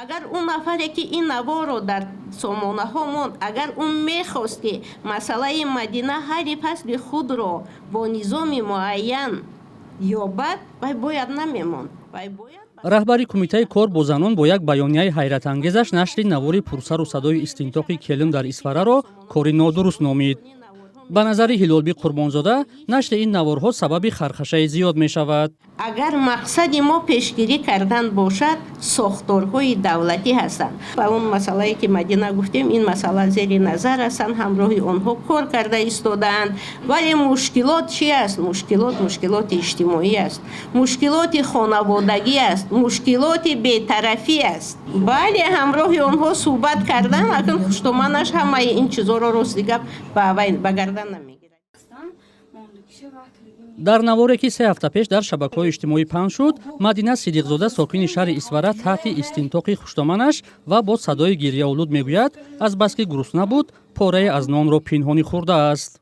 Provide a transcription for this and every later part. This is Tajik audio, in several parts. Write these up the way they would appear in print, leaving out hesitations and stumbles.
Агар он нафаре, ки ин наворро дар сомонаҳо монд, агар ӯ мехост, ки масъалаи Мадина ҳалли фасли худро бо низоми муайян ёбад, вай бояд намемонд, вай бояд. Раҳбари Кумитаи кор бо занон бо як баёнияи ҳайратангезаш нашри навори пурсару садои истинтоқи келин дар Исфараро кори нодуруст номид. Ба назари Ҳилолбӣ Қурбонзода, нашри ин наворҳо сабаби хархашаи зиёд мешавад. Агар мақсади мо пешгирӣ кардан бошад, сохторҳои давлатӣ ҳастанд ва он масъалае, ки Мадина гуфтем, ин масъала зери назар ҳастанд, ҳамроҳи онҳо кор карда истодаанд. Вале мушкилот чи аст? Мушкилот мушкилоти иҷтимоӣ аст, мушкилоти хонаводагӣ аст, мушкилоти бетарафӣ аст. Бале, ҳамроҳи онҳо суҳбат кардан, акн хуштоманаш ҳамаи ин чизоро, рости гап, ба гардан намегирад. Дар наворе, ки 3 ҳафта пеш дар шабакаҳои иҷтимоӣ паҳн шуд, Мадина Сидиқзода, сокини шаҳри Исфара, таҳти истинтоқи хуштоманаш ва бо садои гирьяолуд мегӯяд, азбаски гурусна буд, порае аз нонро пинҳонӣ хӯрдааст.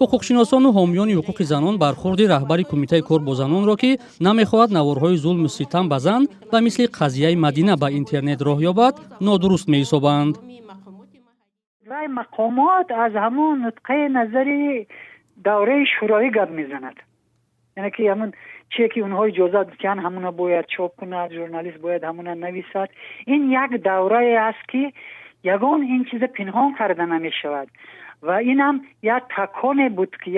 Ҳуқуқшиносону ҳомиёни ҳуқуқи занон бархурди раҳбари Кумитаи кор бо занонро, ки намехоҳад наворҳои зулму ситам ба зан ба мисли қазияи Мадина ба интернет роҳ ёбад, нодуруст меҳисобанд. Вай мақомот аз ҳамон нуқтаи назари давраи шӯравӣ гап мезанад, яъне ки ҳамон чие, ки онҳо иҷозат диҳанд, ҳамуна бояд чоп кунад, журналист бояд ҳамуна нависад. Ин як даврае аст, ки ягон ин чиза пинҳон карда намешавад. Ва инам як таконе буд, ки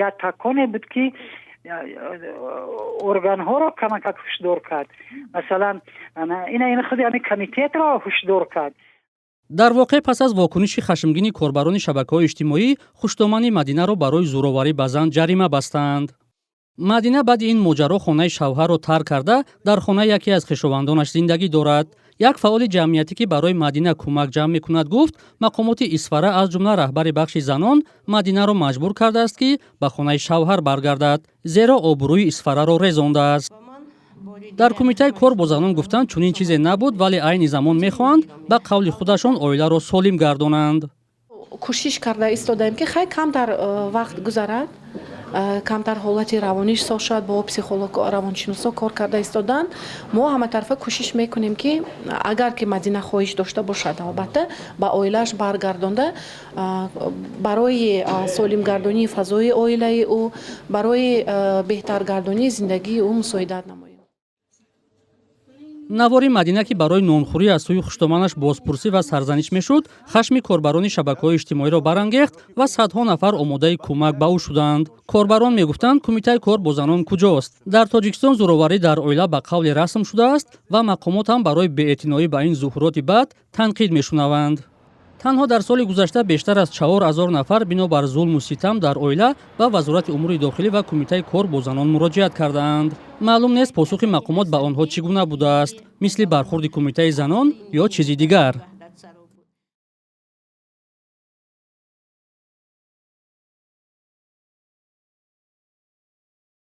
органҳоро камакак ҳушдор кард. Масалан, ина худи ҳамин комитетро ҳушдор кард. Дар воқеъ, пас аз вокуниши хашмгини корбарони шабакаҳои иҷтимоӣ, хуштомани Мадинаро барои зӯроварӣ ба зан ҷарима бастанд. Мадина баъди ин моҷаро хонаи шавҳарро тарк карда, дар хонаи яке аз хешовандонаш зиндагӣ дорад. Як фаъоли ҷамъиятӣ, ки барои Мадина кӯмак ҷамъ мекунад, гуфт, мақомоти Исфара, аз ҷумла раҳбари бахши занон, Мадинаро маҷбур кардааст, ки ба хонаи шавҳар баргардад, зеро обрӯи Исфараро резондааст. Дар Кумитаи кор бо занон гуфтанд, чунин чизе набуд, вале айни замон мехоҳанд, ба қавли худашон, оиларо солим гардонанд. Кӯшиш карда истодаем, ки хай камтар вақт гузарад, камтар ҳолати равониш соз шавад. Бо психолог, равоншиносо кор карда истоданд. Мо ҳаматарафа кӯшиш мекунем, ки агар ки Мадина хоҳиш дошта бошад, албатта, ба оилааш баргардонда, барои солимгардонии фазои оилаи ӯ, барои беҳтаргардонии зиндагии ӯ мусоидат намоем. Навори Мадина, ки барои нонхӯрӣ аз сӯи хуштоманаш бозпурсӣ ва сарзаниш мешуд, хашми корбарони шабакаҳои иҷтимоиро барангехт ва садҳо нафар омодаи кӯмак ба ӯ шуданд. Корбарон мегуфтанд, Кумитаи кор бо занон куҷост? Дар Тоҷикистон зӯроварӣ дар оила ба қавли расм шудааст ва мақомот ҳам барои беэътиноӣ ба ин зуҳуроти бад танқид мешунаванд. Танҳо дар соли гузашта бештар аз 4000 нафар бинобар зулму ситам дар оила ба Вазорати умури дохилӣ ва Кумитаи кор бо занон муроҷиат кардаанд. Маълум нест, посухи мақомот ба онҳо чӣ гуна будааст, мисли бархурди Кумитаи занон ё чизи дигар.